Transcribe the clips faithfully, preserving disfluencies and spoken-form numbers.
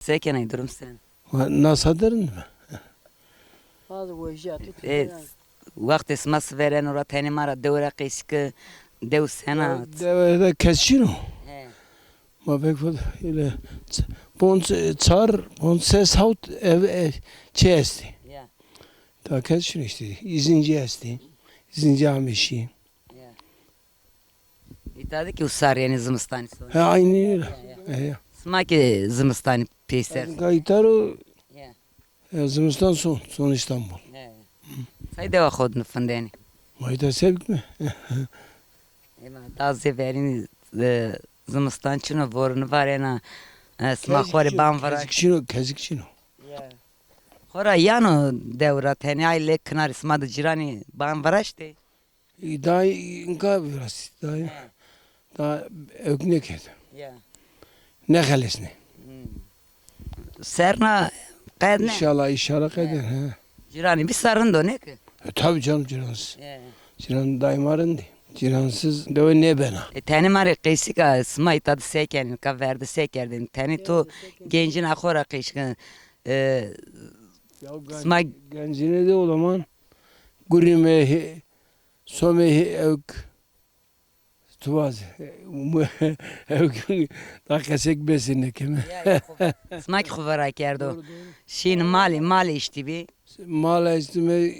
Se kenay, durum sen? Va-, nasa derin mi? Bazı wejîya tu. E, wextê sima sivereno ra tenê ma ra dew ra qeysî ke, dew sena? Dew de kes çin o. He. Ma pek fazla öyle ç-, ponc, çar, ponc ses hawt ev, e, çi estî. Ya. Da kes çin işte. İzinci estî. İzinci ameşî. Ya. Îta de ki usar, yanî zimistanî son. He, aynı öyle. Ya, ya. He, ya. Sima ki zimistanî peyser. Gaytaro. Ya. E, zimistan son, son İstanbul. He. Say dewa xo de nifindenî. Mayda sevk mi? Ema da zê verînî, e, zimistan çin o, vorunî varena, e, sima xo rê ban viraşt. Kezik çin o, kezik çin o. Ya. Xora yano dew ra, tenê ay lê kinarî sima de cîranî ban viraştê? Daha inka biraz, daha, daha ewk nêkerd. Ya. Nêxelesnê. Hmm. Serna qedne. İnşallah, inşallah qeder, he. Cîranî bî sa rind o, nê ki? E, tabii canım, cîransız. He. Cîran daima rindî. Cîransız dewe nêbena. E, tenê ma rê qeysî ka sima îta de se kenî, ka verde se kerdênî. Tenê to gencîna xo ra qeysî ke, e, ya, sima gencîne de o zaman gurîme, he, somê, he, ewk. Tu vaz. Ewk da qesek besê nêkeme. Ya, ya, xo-, sima ki xo vira kerdo. Doğru, doğru. Şîn malî, malî eştî bî. Mal eştîme,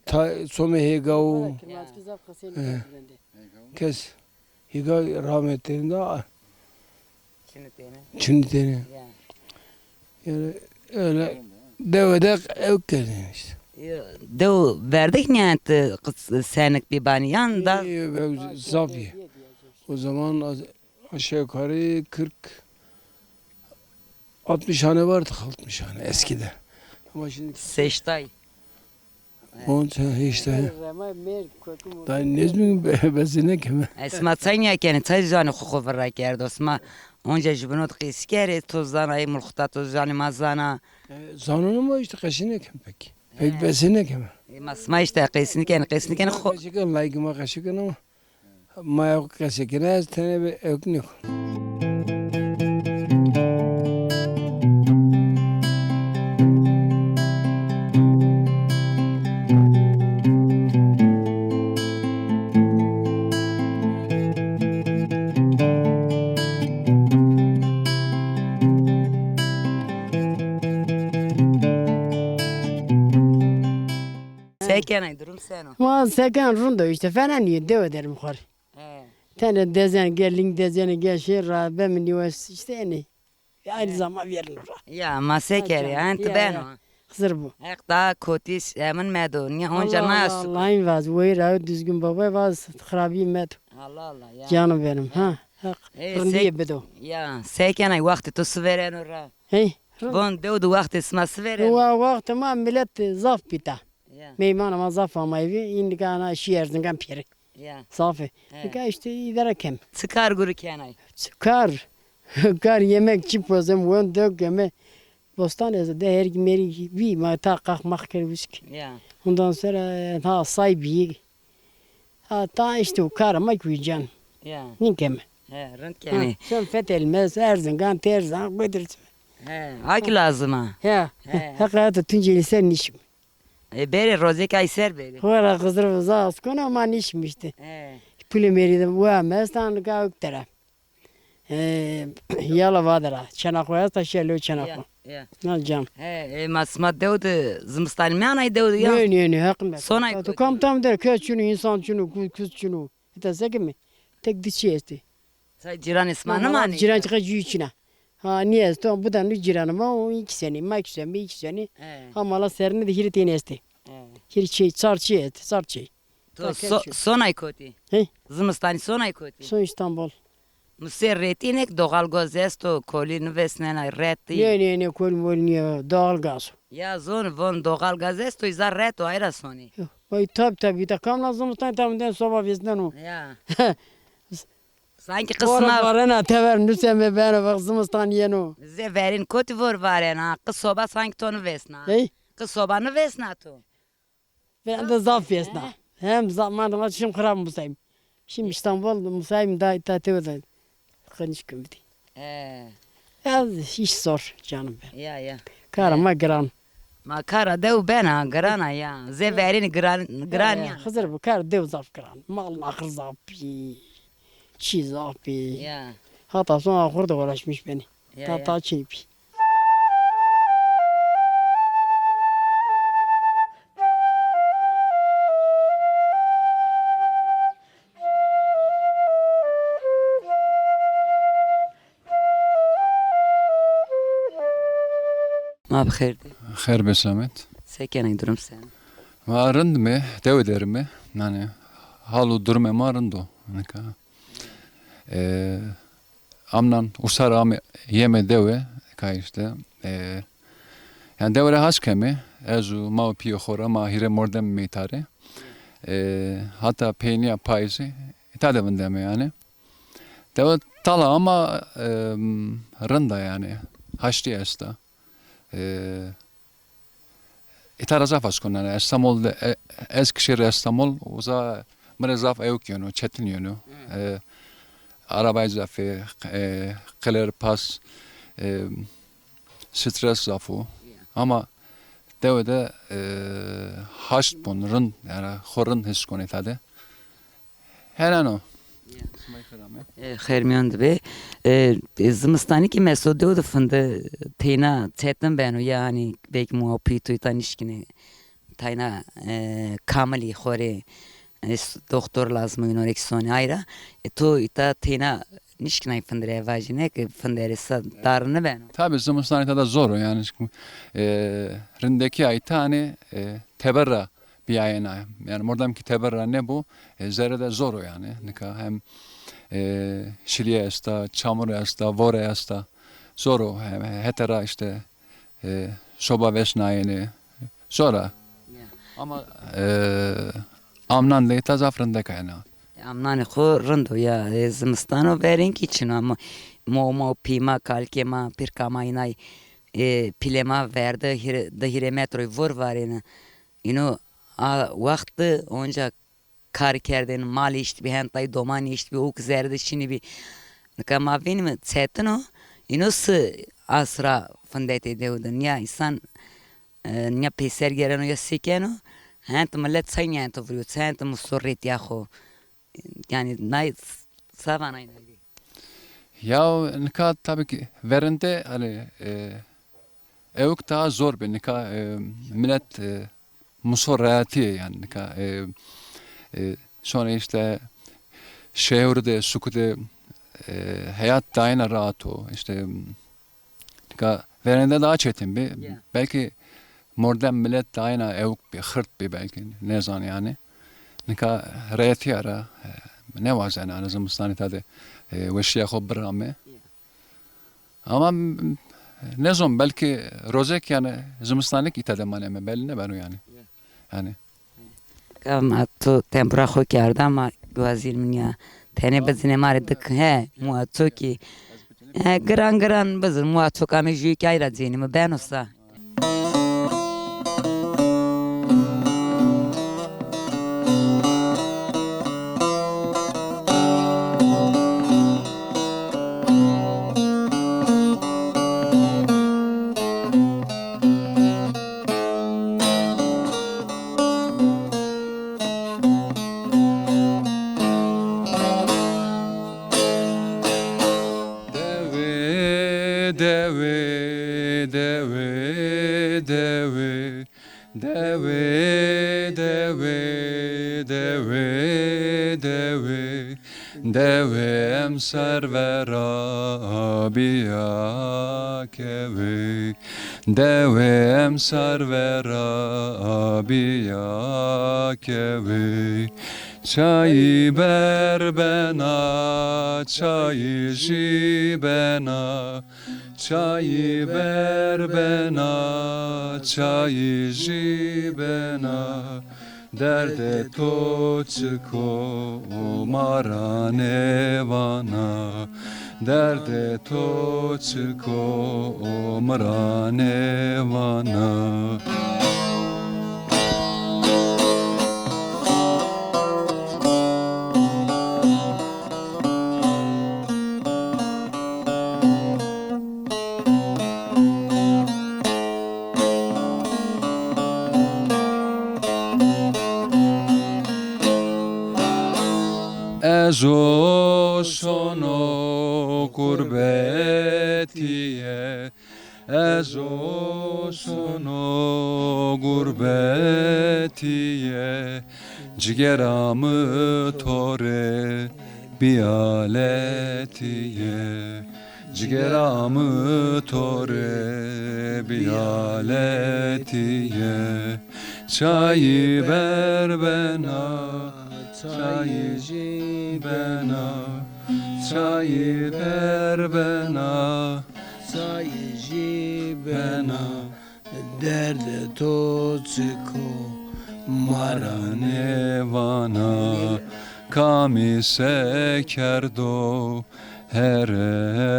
ta, somê hêga o. He. Kes. Hêga rahmet tenê da. Çinî tenê. Çinî tenê. Ya. Yani öyle dewe de ewk kerdêne işte. Yo, dew verdek nîyet, e, qis-, senik bî banî yan da? Yo, yo, zaf î. O zaman az-, aşağı yukarı kırk, altmış hane vardı, altmış hane eskide. Ama şimdi seştay. Onca işte. Daha ne bileyim, be-, besî nêkeme. E, sima çay nîya kenê, çay zanê xo xo vira kerdo. Sima onca jübinot qeysî kerê, to zana, ey mulxuta to zanê, ma zana. E, zanonê ma işte qeşî nêkem pek. Pek besî nêkeme. E, ma sima işte qeysî nêkenê, qeysî nêkenê xo. Qeşî ken, layık ma qeşî ken ama. Ma ewk qesey kena, ez tenê bi ewk nêkon. Se kenay, durum seno? Ma se ken, rind o işte, fena nîyo, dewe der im xo rê. He. Tenê dezen gel, ling dezenê gel, şey ra bemî nîwes işte enê. Aynı zaman verin ra. Ya, ma se kerê, en ti beno. Xizir bu. Heq da kotî emin medo, nîya onca naya suko. Allah'ın vaz, weyra düzgün baba vaz, xirabî medo. Allah Allah ya. Canım benim, ha. Heq rindîye bido. Ya, se kenay, wextê to sivereno ra? Hey. Von dew de wextê sima sivereno? Wa wextê ma millet zaf bîta. Ya. Meymanê ma zaf amayî bî, îndî ke ana şî Erzingan pêrî. Ya. Zaf ê. He. Nika işte îdare kem. Çi kar gurî kenay? Çi kar? Kar yemek çi pozem, won dew keme. Bostan ez de hergî merî bî, ma ta qax max kerd wişk. Ya. Ondan sonra, e, ha say bî. Ha ta işte o kar ama ki can. Ya. Nîkeme. He, rind kenê. Ha, son fetelmez, Erzingan, Terzan, Bedir. He, ha ki lazim a. Ya. He. Heq ra to Tuncelî ser nîşim. E, berê rozêk ay ser berê. Xora Xizir za az kona ma nîşmişti. He. Pulê merî de wa mestan ga uk tera. E, Yalova de ra. Çena xo esta, şelo çena xo. Ya, ya. Na cam. He, e, ma sima dew de zimistanî meanay dew de ya? Nê, nê, nê, heq me. Sonay to kam tam der, kes çinu, insan çinu, ku-, kuz çinu. Hita se keme? Tek di çi estê. Say cîranê sima nêmanê? Cîran çiqa cuyî çin a. Ha, nî esto, bu da nû cîranê ma, o iki senî, ma iki senî, iki senî. He. Ha mala serine de hîrê tenî estê. He. Hîrê çê, çar çê estê, çar çê. To so-, sonay kotî? He? Zimistanî sonay kotî? Son Îstanbul. Musê rêtî nêk, doğal gaz esto, kolî nivêsnena, retî? Nê, nê, nê, kolî molî nîyo, doğal gaz o. Ya zon, von doğal gaz esto, îza ret o, ayra sonî. Yo, vay, tab, tab, îta kam na zimistan tam den soba vêsneno. Ya. Sanki qisma varena tever nuseme beno, vak zimistan yeno. Zê verîn kotî vor varena, qi soba sanki to nivêsna. Hey? Qi soba nivêsna to. Ben de zaf vêsna. Hem zaman ma şim xirab musayim. Şim İstanbul musayim da îta tewe de. Xenîş kim bidî. He. Ez hîç zor canım ben. Ya, ya. Kara ma giran. Ma kara dew bena, giran a ya. Zê verênî giran, giran ya. Xizir bu kar dew zaf giran. Mal axir zaf bî. Çî zaf bî. Ya. Hata son axur da uğraşmış beni. Ya, ta, ya. Ta çî bî. Ma bi xêr dî. Xêr be Samet. Se kenê, durum se? Ma rind me, dewe der me. Yani hal û durumê ma rind o. Nika. E, amnan usar ame yeme dewe, ka işte. E, yani dewe ra has keme, ez û ma û pîyê xo ra, ma hîrê mordem meytare. E, hata peynîya payîzî îta de vindeme yani. Dewe tala ama, e, rind a yani. Haştî esta. E, îta ra zaf az kon yani. Estemol de, e, ez ki şêrî Estemol, uza mi rê zaf ewk yeno, çetin yeno. E, arabay zaf ê, e, qeler pas, e, stres zaf o. Ama dewe de, e, haşt bon, rind, yani xo rind his kon îta de. Helen o. Ya. Sima xêr ame. E, xêr mîyan de be. E, e, zimistanî ki meso dew de finde teyna çetin beno, yanî belkî ma û pîyê to îta nişkînê. Teyna, e, kamilî xo rê, e, s-, doktor lazim o, îno rê kî sonê ay ra. E, to îta teyna nişkînay finde rê vajîne ki finde rê sa dar nibeno. Tabi zimistanî îta de zor o yani. Çünkü, e, rindekî ay tanê, e, teber ra biyayena. Yani mordem ki teber ra nêbo, e, zere de zor o yani. Nika hem, e, şilîye esta, çamur esta, vore esta. Zor o hem, hete ra işte, e, soba vesnayene. Zor a. Ya. Ama, e, amnan de îta zaf rindek a yani. E, amnanê xo rind o ya, e, zimistan o verên kî çin o ama mo, ma û pî ma, kalikê ma, pîrka ma, înay, e, pîlê ma ver di hîrê, di hîrê metroy vor varêne. Îno a wext de onca kar kerdêne, mal îştbî, hentay doman îştbî, ûk zere de şinîbî. Nika ma vînîme çetin o. Îno si asra findetê dew de. Nîya însan, e, nîya peyser gêreno ya se keno. Hent milet çay nîyento vurîyo, çay hent muso rêtîya xo. Yanî nay s-, sa vanay nay bî? Ya nika tabii ki verinde hani, e, ewk daha zor be nika, e, millet, e, muso rehetîye yani nika, e, e, sonra işte şehir de, suku de, e, hayat daha yine rahat o. İşte nika verende daha çetin bi. Ya. Belki mordem millet daha yine ewk bi, xırt bi belki, nêzan yani. Nika rehetîya ra, e, nêwazen yani zimistanî îta de, e, weşîya xo birame. Ya. Ama, m, nêzon belki rozek yani zimistanî kî îta de maneme, belli nêbeno yani. Ya. Yani. Kam a to tembura xo kerda ma wazîr min ya. Tenê bizine ma rê dik, he, muato ki. He, giran giran bizin muato kame jüyü ki ayra cênimi beno sa. Dewe, dewe, dewe, dewe. Dewe, dewe, dewe, dewe. Dewe emser vera biya kewe. Dewe emser vera biya kewe. Çayî ber bena, çayî jî bena. Çayî ber bena, çayî jî bena. Derdê to çik o ma ra nêvana. Derdê to çik o mi ra nêvana. Ezo sono gurbetiye, ezo sono gurbetiye, cigera mi to rê bî aletiye. Cigera mi to rê bî aletiye. Çayî berbena, çayî jî bena, çayî berbena, çayî jî bena. Derdê to çik o ma ra nêvana, kamî se kerdo herediya.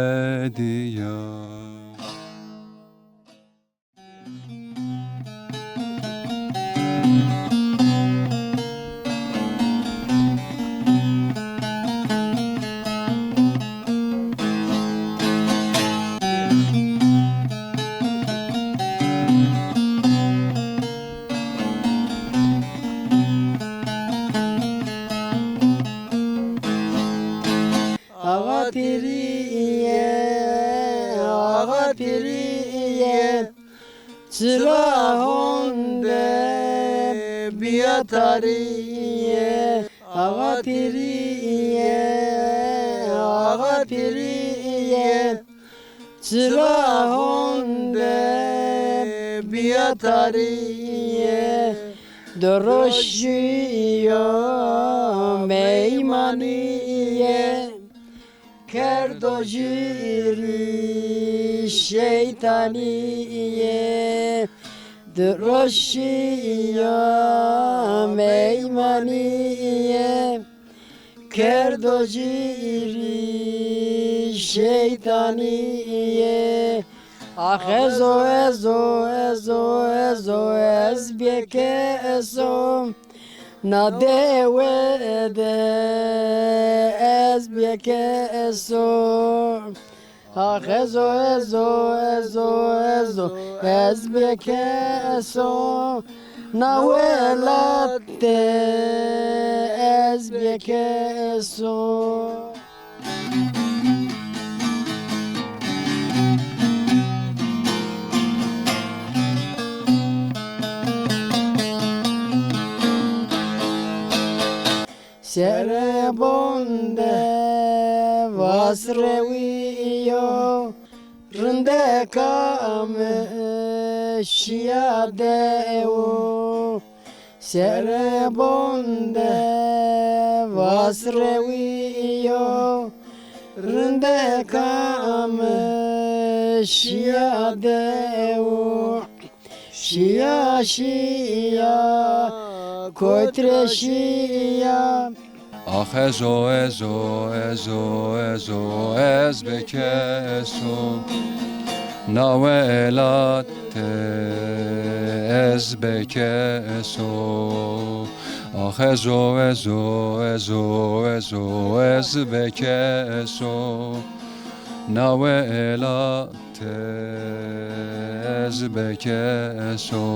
Axa pîrî yê, axa pîrî yê, çila honde bîya tarî yê. Axa pîrî yê, axa pîrî yê, çila honde bîya tarî yê. Di roj jî ya meymanî yê, kerdo jî rî şeytanî yê. Di roj jî ya meymanî yê, kerdo jî rî şeytanî yê. Ax ezo, ezo, ezo, ezo, ez bêkeso. Na dewe de ez bêkeso. Ax ezo, ezo, ezo, ezo, ez bêkeso. Na welat de ez bêkeso. Serebon de vas rewîyo, rindeka mi şîya dewo. Serebon de vas rewîyo, rindeka mi şîya dewo. Şîya, şîya, kotre şîya. Ax ezo, ezo, ezo, ezo, ez bêkeso. Na welat de ez bêkeso. Ax ezo, ezo, ezo, ezo, ez bêkeso. Na welat de ez bêkeso.